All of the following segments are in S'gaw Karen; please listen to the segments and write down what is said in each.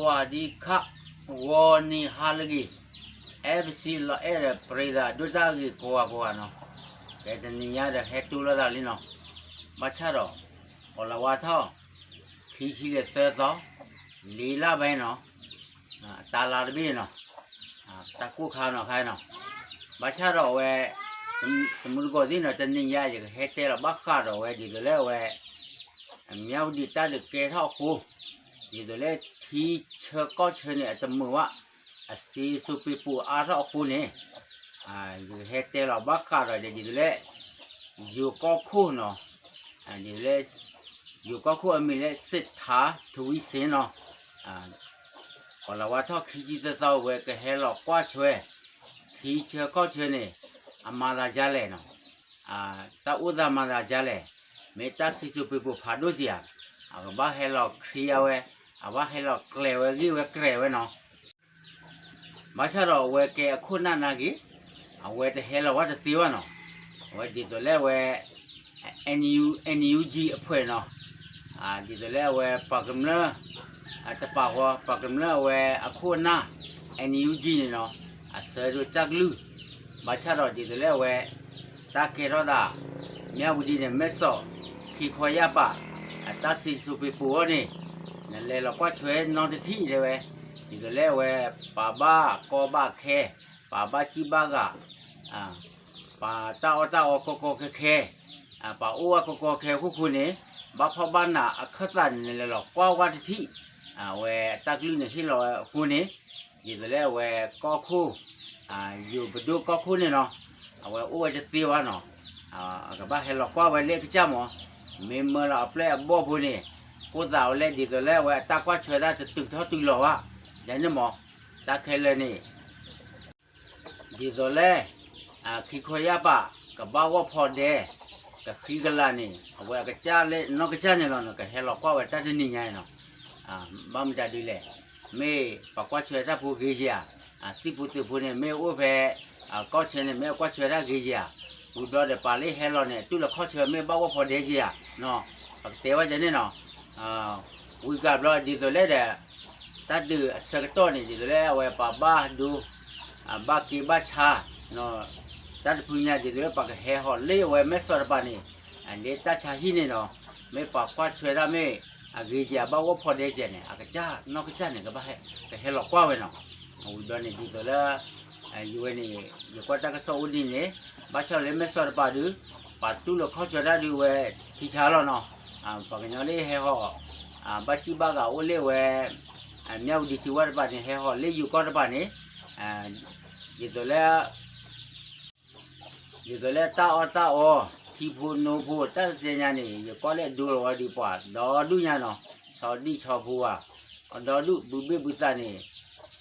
ဝၤဒံခး ဂီၤနံၤဟါလၢအဂ့ၤ, အဲၣ်ပစံးလီၤအဲၣ်ဒီး ပရ့သးဒိၣ်တၢ်ဂ့ၤကိးဂၤကိးဂၤနီၤ, ကဲတနံၤညါဒီးဟဲတူၢ်လိာ်သးလံနီၤ, ဘၣ်ဆၣ်ဒီး အိၣ်လီၤဝါထီၣ် ခံဆံဒီးသၢသီ, လံာ်လၢ်ဘဲနီၤ, တၢ်လါတဘ့ၣ်နီၤ, တၢ်ကိၢ်ခါနီၤခါနီၤ, ဘၣ်ဆၣ်ဒီးအဝဲ တမုၢ်တကိးသ့ၣ်နီၤ တနံၤညါယကဟဲတဲလီၤဘၣ်ဃးဒီးအဝဲဒ်သိးလၢအဝဲ မၠၣ်ဝတံၤတၢ်ဒုးကဲထီၣ်အဃိ, ဒ်သိးလၢထံဆၢကီၢ်ဆၢန့ၣ် အတမုာ်ဘၣ်, အစ့စိပ့ပူၤအါထီၣ်အဃိန့ၣ်, ယကဟဲတဲလီၤဘၣ်ဃးဒီးဒ်သိးလၢ ယိၤကီၢ်ခိၣ်နီၤ, ဒ်သိးလၢ ယိၤကီၢ်ခိၣ်အမံၤလၢ စ့းထါထဝံစ့နီၤ, အိၣ်လီၤဝါထီၣ်ခံဆံသၢသီဝဲကဟဲလီၤကွၢ်ဆွဲ ထံဆၢကီၢ်ဆၢန့ၣ် အမၤသးဒ်လဲၣ်နီၤ, တၢ်အိၣ်သးမၤသးဒ်လဲၣ်, မ့ၢ်တၢ်စံၣ်စိၤပ့ၤပိၤဖးဒိၣ်စ့ၢ်ဧါ, အကဘၣ်ဟဲလီၤချ့အဝဲ, အဘၣ်ဟဲလီၤကျဲၤဝဲဂ့ၢ်ဝဲကြဲးဝဲနီၤ, ဘၣ်ဆၣ်ဒီးအဝဲကဲအခိၣ်နၢ်နာ်က့ၤ, အဝဲတဟဲလီၤဝဲတသ့ဘၣ်နီၤ, အဝဲဒ်သိးလၢအဝဲ NUG အဖှဲးနီၤ, ဒ်သိးလၢအဝဲပှၤကမျၢၢ် တပာ်ဃီ ပှၤကမျၢၢ်အဝဲအခိၣ်အနၢ် NUG န့ၣ်နီၤ, အဆၢဒိၣ်တၢ်ကလုၢ်, ဘၣ်ဆၣ်ဒီးဒ်သိးလၢအဝဲ တၢ်ကဲထီၣ်သး မၠၣ်ဝတံၤန့ၣ် မဲၢ်ဆီး ခံခီယၢ်ပာ် အတၢ်စံၣ်စိၤပ့ၤပိၤအီၤန့ၣ် နလဲၤလီၤကွၢ်ဆွဲနီတထံၣ်တဲဝဲ, ဒ်သိးလၢအဝဲ ပှၤဘၣ်ကီဘၣ်ခဲ ပှၤဘၣ်စံၣ်ဘၣ်ဂာ် ပှၤတၢ်အီၣ်တၢ်အီကီကီခဲခဲ, ပှၤအိၣ်ဝဲကီကီခဲအခိၣ်ဃိန့ၣ်, ဘၣ်ဖှီၣ်ဘၣ်နးအခၢၣ်သးန့ၣ် နလဲၤလီၤကွၢ်ဝဲတထံၣ်, အဝဲတၢ်ကလုၢ်န့ၣ်ဟ့ၣ်လီၤဝဲအဃိန့ၣ်, ဒ်သိးလၢအဝဲကီၢ်ခိၣ်, ယိၤပဒိၣ်ကီၢ်ခိၣ်န့ၣ်နီၤ, အဝဲအိၣ်ဝဲတသ့ဘၣ်နီၤ, အကဘၣ်ဟဲလီၤကွၢ်ဝဲလၢအကစၢ်မး, မ့ၢ်မၢလီၤအပျဲၢ်အဘီၣ်ဖိန့ၣ်, ကိးသးဝဲလၢဒ်သိးလၢအဝဲအတၢ်ကွၢ်ဆွဲတၢ်တတုၤထီၣ်တုၤလီၤဘၣ်, ဒ်န့ၣ်မး, တၢ်ခဲလၢာ်န့ၣ် ဒ်သိးလၢ ခံခီယၢ်ပာ် ကဘၣ်ဂီၢ်ဖီဒဲး ကဃံကလၤန့ၣ် အဝဲအကစၢ်လၢနီၢ်ကစၢ်န့ၣ်လီၤ နကဟဲလီၤကွၢ်ဝဲတၢ်တနံၤညါန့ၣ်နီၤ, ဘၣ်မတၤဒ်လဲၣ်, မ့ၢ်ပှၤကွၢ်ဆွဲတၢ်ဖိဂ့ၤယၤ, သံၣ်ဖိသုးဖိန့ၣ် မ့ၢ်အိၣ်ဖဲ ကီၢ်ဆၢန့ၣ် မ့ၢ်အကွၢ်ဆွဲတၢ်ဂ့ၤယၤ, ဝံၤဘျီဒီးပာ်လၢဟဲလီၤန့ၣ် တူၢ်လိာ်ခီၣ်ဆၢမ့ၢ်ဘၣ်ဂီၢ်ဖီဒဲးယၤ, ပကတဲဝဲဒ်န့ၣ်နီၤ ဝံၤကဘျီဒ်သိးလၢဒီး တၢ်ဒုးအဆၢကတီၢ်န့ၣ် ဒ်သိးလၢအဝဲပှၤဘၣ်ဒိ ဘၣ်က့ဘၣ်ဆါ, တၢ်တဖုညါဒ်သိးလၢပှၤကဟဲဟီၣ်လၢအဝဲမဲၢ်ဆီးတပၤန့ၣ်, လၢတၢ်ဆါဟံၣ်န့ၣ်နီၤ, မ့ၢ်ပှၤကွၢ်ဆွဲတၢ်မ့ၢ် အဂ့ၤကဲဘၣ်ဂီၢ်ဖီဒဲကဲန့ၣ် အကစၢ်နီၢ်ကစၢ်န့ၣ် ကဘၣ်ဟဲ ကဟဲလီၤကွၢ်ဝဲနီၤ, ဝံၤဘျီန့ၣ်ဒ်သိးလၢ ယဝဲန့ၣ် ယကွၢ်တၢ်ကစီၣ်အိၣ်ဒ်န့ၣ်, ဘၣ်ဆၣ်လၢမဲၢ်ဆီးတပၤဒုး ပှၤတူၢ်လိာ်ခီၣ်ဆၢတၢ်ဒုးဝဲထံဆါလီၤနီၤ, ပှၤကညီလၢဟဲဟီၣ် ဘၣ်စံၣ်ဘၣ်ဂာ်အိၣ်လၢဝဲ မၠၣ်ဝတံၤထံဝါတပၤန့ၣ် ဟဲဟီၣ်လၢယိၤကီၢ်တပၤန့ၣ်, ဒ်သိးလၢ ဒ်သိးလၢတၢ်အီၣ်တၢ်အီ ထံဖိနိဖိ တၢ်စဲညါန့ၣ် ယကွၢ်လၢအဒိလီၤဝဲဒုးပှၤဒီဒူၣ်ညါနီၤ, ဆီဒံၣ်ဆီဖိဧါ, အဒီဒူၣ် ဘုဘ့ၣ်ဘုသးန့ၣ်,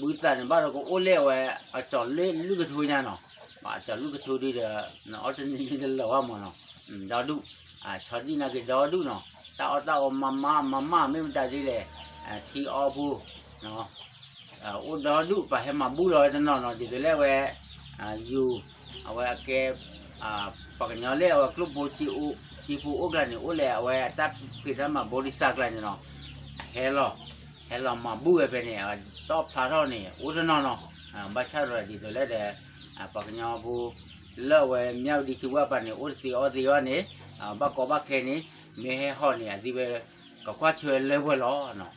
ဘုသးန့ၣ်ဘၣ်ဒီးကအိၣ်လၢအဝဲ အကၠီၤလၢလုၢ်ကထိညါနီၤ, ဘၣ်အကၠီၤလုၢ်ကထိဒုဒီး အီၣ်တနံၤနံၤတလီၤဘၣ်မးနီၤ, ဒီဒူၣ်, ဆီဒံၣ်နာ်က့ၤဒီဒူၣ်နီၤ, တၢ်အီၣ်တၢ်အီမၤမၤမၤမၤမ့ၢ်မတၤဒ်လဲၣ်, ထံအီဖိ အိၣ်ဒီဒူၣ် ပှၤဟဲမၤဘူၣ်လီၤဝဲတနီၤနီၤ ဒ်သိးလၢအဝဲ ယိၤ အဝဲအကဲ ပှၤကညီလၢအဝဲကျိၣ်ဖိ စ့ဖိအိၣ်ကျါန့ၣ် အိၣ်လၢအဝဲအတၢ်ဖံးတၢ်မၤဘိဒံးစးကျါန့ၣ်နီၤ, အဟဲလီၤ ဟဲလီၤမၤဘူၣ်ဝဲဖဲန့ၣ် အတီၣ်ဖျါထီၣ်န့ၣ် အိၣ်တနီၤနီၤ, ဘၣ်ဆၣ်ဒီးဒ်သိးလၢဒီး ပှၤကညီဖိ လၢအဝဲမၠၣ်ဝတံၤထံဝါပၤန့ၣ် အိၣ်တသ့အီၣ်သ့အီၤန့ၣ် ဘၣ်ကီဘၣ်ခဲန့ၣ် မ့ၢ်ဟဲဟီၣ်န့ၣ် အသ့ဝဲ ကကွၢ်ဆွဲလၢပှဲၤလီၤ.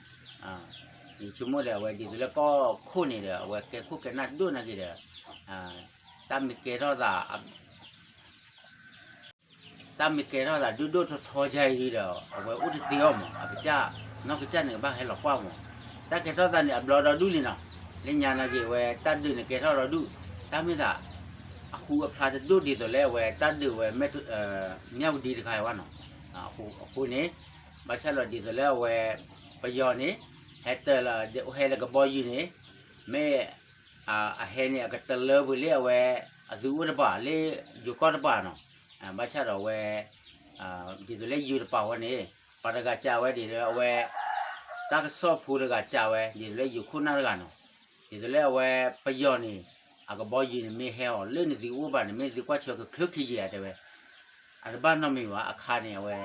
ယဆိကမိၣ်ဒီး အဝဲဒ်သိးလၢကီၢ်ခိၣ်န့ၣ်ဒီး အဝဲကဲခိၣ်ကဲနၢ်ဒိၣ်နာ်က့ၤဒီး တၢ်မ့ၢ်ကဲထီၣ်သး တၢ်မ့ၢ်ကဲထီၣ်သးဒိၣ်ဒိၣ်ထီထီယါအံၤဒီး အဝဲအိၣ်တသ့အီၤမး အကစၢ် နီၢ်ကစၢ်န့ၣ်ကဘၣ်ဟဲလီၤကွၢ်မး. တၢ်ကဲထီၣ်သးန့ၣ် အဘျီဒီဒူၣ်လံနီၤ. လၢညါနာ်က့ၤဝဲ တၢ်ဒုးန့ၣ်ကဲထီၣ်ဒီဒူၣ်, တၢ်မ့ၢ်သး အဃူအဖျါတဒိၣ်ဒ်သိးလၢအဝဲတၢ်ဒုးဝဲ မၠၣ်ဝတံၤတခါအံၤဘၣ်နီၤ. အဃိန့ၣ် ဘၣ်ဆၣ်ဒီးဒ်သိးလၢအဝဲ ပယီၤန့ၣ် ဟဲတၢၤလီၤ ဟဲလၢကဘီယူၤန့ၣ် မ့ၢ် အဟဲန့ၣ် အကတလၢပှဲၤလၢအဝဲ အသုအိၣ်တပၤ လၢယိၤကီၢ်တပၤနီၤ. ဘၣ်ဆၣ်ဒီးအဝဲ ဒ်သိးလၢယိၤတပၤဝဲန့ၣ် ပှၤတဂၤစံးဝဲဒ်သိးလၢအဝဲ တၢ်ကစီၣ်ဖိတဂၤစံးဝဲ ဒ်သိးလၢယိၤခိၣ်နၢ်တဂၤနီၤ. ဒ်သိးလၢအဝဲပယီၤန့ၣ် အကဘီယူၤန့ၣ် မ့ၢ်ဟဲအီၤလၢနသုအိၣ်ဘၣ်န့ၣ် မ့ၢ်သုကွၢ်ဆၢကချၢခံယံၤဧါတဲဝဲ. အတဘၣ်နီတမံၤဘၣ် အခါန့ၣ် အဝဲ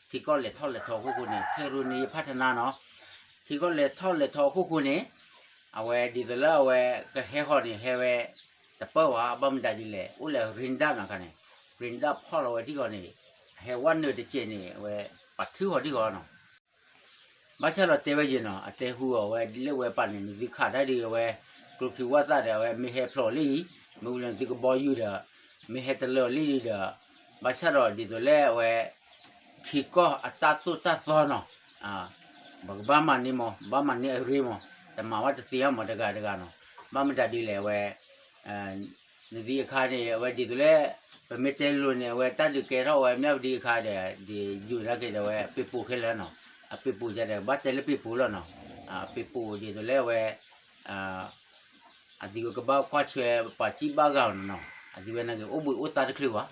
ထံကီၢ်လဲၤထီၣ်လဲၤထီအခိၣ်ဃိန့ၣ် ထဲရိနံယဖးထနါနီၤ. ထံကီၢ်လဲၤထီၣ်လဲၤထီအခိၣ်ဃိန့ၣ်, အဝဲဒ်သိးလၢအဝဲကဟဲဃီၤန့ၣ် ဟဲဝဲတပၢၢ်ဘၣ်, ဘၣ်မတၤဒ်လဲၣ်, အိၣ်လၢ ရ့ဒၣ် နီၤခါန့ၣ်, ရ့ဒၣ် ဖီၣ်လီၤဝဲထံၣ်ဃီၤန့ၣ်, အဟဲဝဲနုာ်တစဲးန့ၣ် အဝဲပာ်ထုးဃီၤထံၣ်ဃီၤနီၤ. ဘၣ်ဆၣ်ဒီးတဲဝဲယဲၢ်နီၤ, အတဲဟူအီၤဝဲလၢဝဲပာ်န့ၣ် နသုခးတၢ်ဒ်အဝဲ ကျိချံဝၣ်သၣ်ဒီး အဝဲမ့ၢ်ဟဲဖျိးလံအံၤ, မ့ၢ်ဝံၤလီၤနသုကဘီယူၤဒီး မ့ၢ်ဟဲတလၢာ်လံဒီး, ဘၣ်ဆၣ်ဒီးဒ်သိးလၢအဝဲ ထံကီၢ်အတၢ်သိၣ်တၢ်သီနီၤ, ပကဘၣ်မၤန့ၢ်မး, ဘၣ်မၤန့ၢ်အရ့မး, တမၤဝဲတသ့ဘၣ်မး တဂၤတဂၤနီၤ, ဘၣ်မတၤဒ်လဲၣ် အဝဲ နသံအခါန့ၣ် အဝဲဒ်သိးလၢ ပမ့ၢ်တဲလိၤန့ၣ် အဝဲတၢ်ဒုးကဲထီၣ်ဝဲမၠၣ်ဝတံၤအခါဒီး ဒ်ယိာ်နာ်က့ဒီး အဝဲပ့ၤပိာ်ခဲလၢာ်နီၤ, အပ့ၤပိာ်ယါဒီး ကဘၣ်တဲလၢပ့ၤပိာ်လီၤနီၤ, ပ့ၤပိာ်ဒ်သိးလၢအဝဲ အသုဝဲကဘၣ်ကွၢ်ဆွဲပှၤစံၣ်ဘၣ်ဂၤနီၤ, အသုဝဲနာ်က့ အိၣ်ဘှံးအိၣ်သါတချုးဘၣ်,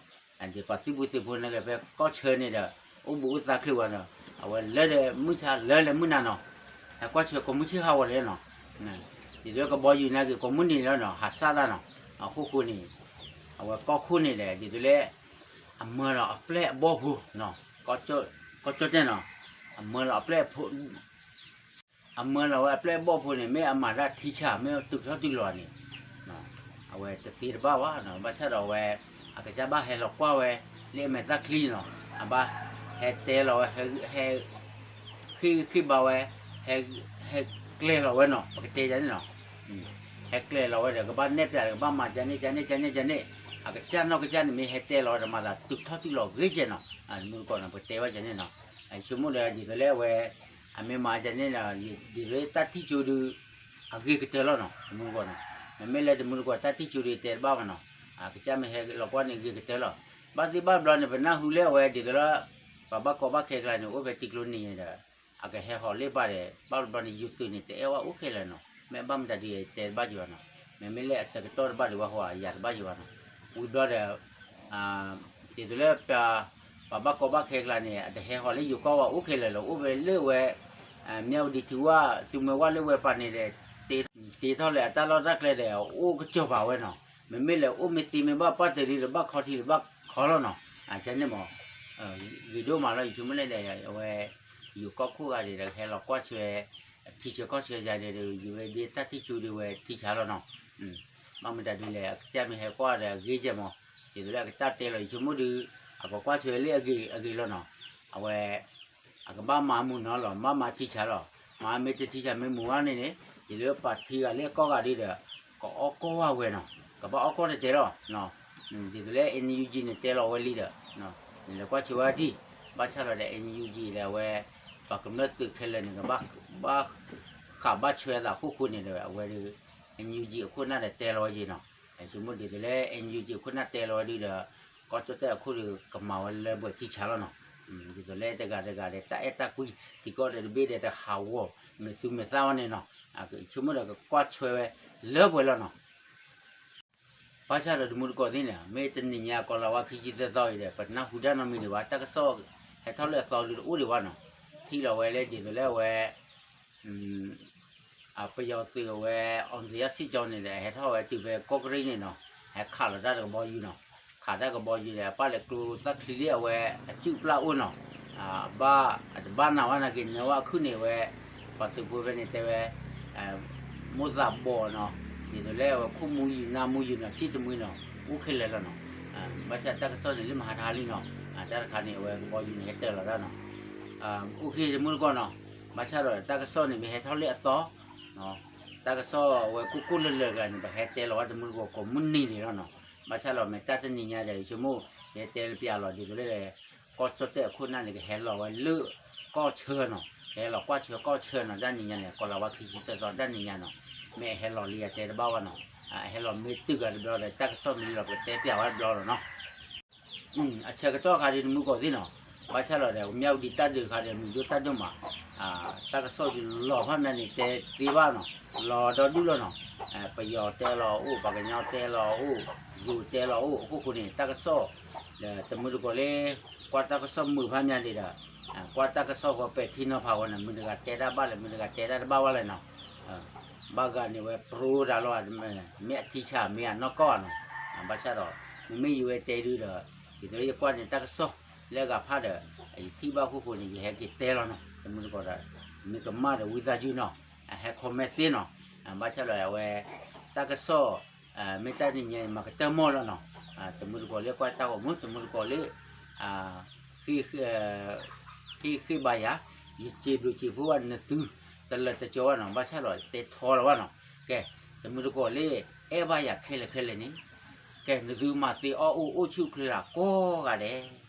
ဒ်ပှၤသုးဖိသံၣ်ဖိနာ်က့ ဖဲကီၢ်ဆၢန့ၣ်ဒီး အိၣ်ဘှံးအိၣ်သါချုးဘၣ်နီၤ, အဝဲလၢဒီးမုၢ်ဆါလၢလၢမုၢ်နၤနီၤ, ဟဲကွၢ်ဆွဲကိးမုၢ်ဆ့ၣ်ဟးဂီၤလံနီၤ, ဒ်သိးလၢကဘီယူၤနာ်က့ ကိးမုၢ်နံၤလီၤနီၤ, ဟးစၢ်တၢ်နီၤ, အခိၣ်ဃိန့ၣ် အဝဲကီၢ်ခိၣ်န့ၣ်ဒီး ဒ်သိးလၢ အမၢလီၤအပျဲၢ်အဘီၣ်ဖိ, ကီၢ်ကၠီၣ်တဲၣ်နီၤ, အမၢလီၤအပျဲၢ် အမၢလီၤဝဲအပျဲၢ်အဘီၣ်ဖိန့ၣ် မ့ၢ်အမၤတၢ်ထံဆး မ့ၢ်တုၤထီၣ်တုၤလီၤန့ၣ်, အဝဲတသ့တဘၣ်ဘၣ်, ဘၣ်ဆၣ်ဒီးအဝဲ အကစၢ်ဘၣ်ဟဲလီၤကွၢ်ဝဲ လၢအမဲာ်သၣ်ချံနီၤ, အဘၣ်ဟဲတဲလီၤဝဲ ဟဲ ဃ့ၢ်ဃ့ၢ်ဘါဝဲ, ဟဲကျဲၤလီၤဝဲနီၤ, ပကတဲယါန့ၣ်နီၤ, ဟဲကျဲၤလီၤဝဲဒီး ကဘၣ်နဲၣ်ပျးဒီး ကဘၣ်မၤကန့ၣ် ကန့ၣ် ကန့ၣ် ကန့ၣ်, အကစၢ်နီၢ်ကစၢ်န့ၣ် မ့ၢ်ဟဲတဲလီၤဝဲဒီး မၤသးတုၤထီၣ်တုၤလီၤဂ့ၤကဲနီၤ, တမူတကိးနီၤ ပကတဲဝဲကန့ၣ်နီၤ, ယဆိကမိၣ်ဒီး ဒ်သိးလၢအဝဲ အမ့ၢ်မၤကန့ၣ်ဒီး ဒ်သိးလၢတၢ်ထံၣ်ကၠိဒုး အဂ့ၤကတၢၢ်လီၤနီၤ, တမူတကိးနီၤ, မ့မ့ၢ်လၢတမူတကိးတၢ်ထံၣ်ကၠိဒုးတဲတဘၣ်ဘၣ်နီၤ, အကစၢ်မ့ၢ်ဟဲလီၤကွၢ်န့ၣ်ဂ့ၤကတၢၢ်လီၤ, ဘၣ်သ့ၣ်ဘၣ်ဘျီန့ၣ် ပနၢ်ဟူလၢအဝဲဒ်သိးလၢ ပှၤဘၣ်ကီဘၣ်ခဲကျါန့ၣ် အိၣ်ဖဲထံကျိနံၤဒီး အကဟဲဟီၣ်လၢပၢ်ဒီး ဘၣ်ဘျီန့ၣ် ယိၤသုးန့ၣ် တအဲၣ်ဝဲအိၣ်ခဲလၢာ်နီၤ, မ့ၢ်ဘၣ်မတၤဒ်တဲတဘၣ်ယံၤဘၣ်နီၤ, မ့မ့ၢ်လၢအဆၢကတီၢ်တဘၣ်ဒံးဝဲဟီ အယၤတဘၣ်ယံၤဘၣ်နီၤ, ဝံၤဘျီဒီး ဒ်သိးလၢပှၤ ပှၤဘၣ်ကီဘၣ်ခဲကျါန့ၣ် အတဟဲဟီၣ်လၢယိၤကီၢ်ဝဲအိၣ်ခဲလၢာ်လီၤ, အိၣ်ဝဲလၢဝဲ မၠၣ်ဝတံၤထံဝၣ် သုးမွဲဝၣ်လၢဝဲပာ်န့ၣ်ဒီး တ့ထီၣ်လၢအတၢ်လီၢ်တၢ်ကျဲဒီး အိၣ်ကစီၤပၤဝဲနီၤ, မ့မ့ၢ်လဲၤအိၣ်မ့ၢ်သ့မ့ၢ်ဘၣ်ပှၢ်တရံးဒီး ဘၣ်ခီထံဒီးဘၣ်ခီလီၤနီၤ, အကန့ၣ်မး ဂ့ၤဒိၣ်မးလီၤ, ယဆိကမိၣ်လၢဒီး အဝဲ ယိၤကီၢ်ခိၣ်ဂၤဒဲးဒီး ကဟဲလီၤကွၢ်ဆွဲ ထံဆၢကီၢ်ဆၢယၤဒဲးဒီး ယဝဲဒ်တၢ်ထံၣ်ကၠိဒုးဝဲထံဆးလီၤနီၤ, ဘၣ်မတၤဒ်လဲၣ် အကစၢ်မ့ၢ်ဟဲကွၢ်ဒီးအဂ့ၤကဲမး, ဒ်သိးလၢအကတၢၢ်တဲလီၤ ယဆိကမိၣ်ဒုး အကကွၢ်ဆွဲလၢအဂ့ၤအဂ့ၤလီၤနီၤ, အဝဲ အကဘၣ်မၤမုာ်နီၤလီၤ, ဘၣ်မၤထံဆးလီၤ, မ့မ့ၢ်တထံဆးမ့ၢ်မုာ်ဝဲန့ၣ်န့ၣ် ဒ်သိးလၢပှၤထံဂၤလၢကီၢ်ဂၤဒုးဒီး ကအီၣ်ကီၢ်ဝဲနီၤ, ကဘၣ်အီၣ်ကီၢ်တတဲလီၤ, ဒ်သိးလၢ NUG န့ၣ်တဲလီၤဝဲလံဒီး နလဲၤကွၢ်ဆၢဝဲဒံး, ဘၣ်ဆၣ်လီၤဒီး NUG ဒီးအဝဲ ပှၤကမျၢၢ်သုးခဲလၢာ်န့ၣ် ကဘၣ် ဘၣ်ဃးဘၣ်ဆွဲသးခိၣ်ဃိန့ၣ်ဒီး အဝဲဒုး NUG အခိၣ်နၢ်ဒီးတဲလီၤဝဲက့ၤနီၤ, ဆိကမိၣ်ဒ်သိးလၢ NUG အခိၣ်နၢ်တဲလီၤဝဲဒုးဒီး ကီၢ်ကၠီၣ်တဲၣ်အခိၣ်ဒီး ကမၤဝဲလၢပှဲၤထံဆးလီၤနီၤ, ဒ်သိးလၢတဂၤတဂၤဒီး တၢ်အဲၣ်တၢ်ကွံ ထံကီၢ်ဒီးတဘ့ၣ်ဒီးတဟးဂီၤ မဲာ်သူမဲာ်သၣ်ဝဲန့ၣ်နီၤ, ဆိကမိၣ်ဒီးကကွၢ်ဆွဲဝဲလၢပှဲၤလီၤနီၤ. ဘၣ်ဆၣ်ဒီးတမူတကိးသ့ၣ်န့ၣ် မ့ၢ်တနံၤညါကီးလၤဝါခံဆံသၢသီအံၤဒီး ပနၢ်ဟူတၢ်နီတမံၤဒံးဘၣ်, တၢ်ကစီၣ်ဟဲထီၣ်လၢအသီဒုးတအိၣ်ဒံးဘၣ်နီၤ, ထံၣ်လီၤဝဲလၢဒ်သိးလၢအဝဲ ပယီၤသုးအဝဲ အောင်ဇေယျစစ်ကြောင်းန့ၣ်ဒီး ဟဲထီၣ်ဝဲတုၤဖဲကီၢ်ကရံၣ်န့ၣ်နီၤ, ဟဲခးလီၤတၢ်တကဘီယူၤနီၤ, ခးတၢ်ကဘီယူၤဒီး အပၣ်လဲၤကျိသၣ်ချံလၢအဝဲအစုၣ်ပျၢ်အိၣ်နီၤ, ဘၣ်အတဘၣ်နၤဝဲနာ်က့ နၢဝဲအခုၣ်န့ၣ်ဝဲ ပှၤသုးဖိဖဲန့ၣ်တဲဝဲ မိၢ်သးဘီနီၤ, ဒ်သိးလၢအဝဲခိၣ်မူယူၤနါမူယူၤနီၤ ထံၣ်တမှံနီၤ အိၣ်ခဲလၢာ်လီၤနီၤ, ဘၣ်ဆၣ်တၢ်ကစီၣ်န့ၣ် လၢမဟါတဟါလံနီၤ, တၢ်တခါန့ၣ် အဝဲကဘီယူၤန့ၣ် ဟဲတၢၤလီၤတၢ်နီၤ အိၣ်က့ၤတမူတကိးနီၤ, ဘၣ်ဆၣ်ဒီးတၢ်ကစီၣ်န့ၣ် မ့ၢ်ဟဲထီၣ်လၢအသီ, တၢ်ကစီၣ်အဝဲကိၢ်ကိၢ်လၢၤလၢၤတဂၤန့ၣ် ပဟဲတဲလီၤဝဲတမူတကိးကိးမုၢ်နံၤန့ၣ်လီၤနီၤ, ဘၣ်ဆၣ်လီၤမ့ၢ်တၢ်တနံၤညါဒီး ယဆိကမိၣ် ယဟဲတဲလၢပျးလီၤဒ်သိးလၢ ကီၢ်ကၠီၣ်တဲၣ်အခိၣ်နၢ်န့ၣ် ကဟဲလီၤဝဲလၢကီၢ်ဆၢနီၤ, ကဟဲလီၤကွၢ်ဆၢကီၢ်ဆၢနီၤ, တၢ်နံၤညါန့ၣ် ကီးလၤဝါခံဆံသၢသီတၢ်နံၤညါနီၤ, မ့ၢ်အဟဲလီၤလံအတဲတဘၣ်ဘၣ်နီၤ, အဟဲလီၤမ့ၢ်တုၤဂၤတဘျီဒီး တၢ်ကစီၣ်မ့ၢ်လီၤ ပကတဲပျးဝဲတဘျီလီၤနီၤ အဆၢကတီၢ်ခါဒ်တမူတကိးသ့ၣ်နီၤ, ဘၣ်ဆၣ်လီၤဒီး မၠၣ်ဝတံၤတၢ်ဒုးခါဒီး မုၢ်ဒိၣ်တၢ်ဒိၣ်မး, တၢ်ကစီၣ်လီၤဖးမးန့ၣ် တဲသ့ဘၣ်နီၤ, လီၤဒီဒူၣ်လီၤနီၤ, ပယီၤတဲလီၤအိၣ်, ပှၤကညီတဲလီၤအိၣ်, ယိၤတဲလီၤအိၣ် အခိၣ်ဃိန့ၣ် တၢ်ကစီၣ် ဒီးတမူတကိးလၢ ကွၢ်တၢ်ကစီၣ်မုာ်ဖးမးဒံးဒီး ကွၢ်တၢ်ကစီၣ်ဃီပဲာ်ထံနီၤဖးဝဲန့ၣ် မုၢ်တဂၤတဲတၢ်ဘၣ်လဲၣ် မုၢ်တဂၤတဲတၢ်တဘၣ်ဝဲလဲၣ်နီၤ, ဘၣ်ဂၤန့ၣ်ဝဲပြိတၢ်လီၤ, မ့ၢ်အထံဆးမ့ၢ်အနီၢ်ကီၢ်ဧါနီၤ, ဘၣ်ဆၣ်ဒီး မ့မ့ၢ်ယဝဲတဲဒုဒီး ဒ်သိးလၢယကွၢ်န့ၣ် တၢ်ကစီၣ်လၢအဂၤဖးဒီး ယထံၣ်ဘၣ်ခိၣ်ဃိန့ၣ် ယဟဲက့ၤတဲလီၤနီၤ, တမူတကိးဒီး မ့ၢ်ကမၣ်ဒီးဝံသးစူၤနီၤ, အဟဲ comment သ့နီၤ, ဘၣ်ဆၣ်ဒီးအဝဲ တၢ်ကစီၣ် မ့ၢ်တၢ်တနံၤညါအံၤ မၤကတၢၢ်မီၢ်လီၤနီၤ, တမုၢ်တကိးလၢကွၢ်တၢ်ဂီၤမူ တမုၢ်တကိးလၢ ဟ့ၣ်ဃ့ၢ်ဘၣ်ယၤ, ယစံးဘျုးစံးဖှိၣ်ဘၣ်နသု တလၢာ်တကီဘၣ်နီၤ, ဘၣ်ဆၣ်ဒီးတဲထီလီၤဘၣ်နီၤ, ကဲ တမုၢ်တကိးလၢ အဲၣ်ဘၣ်ယၤခဲလၢာ်ခဲလၢာ်န့ၣ်, ကဲ နသုမၤသ့အီၣ်အိၣ်အိၣ်ဆူၣ်အိၣ်ချ့လၢကိးဂၤဒဲး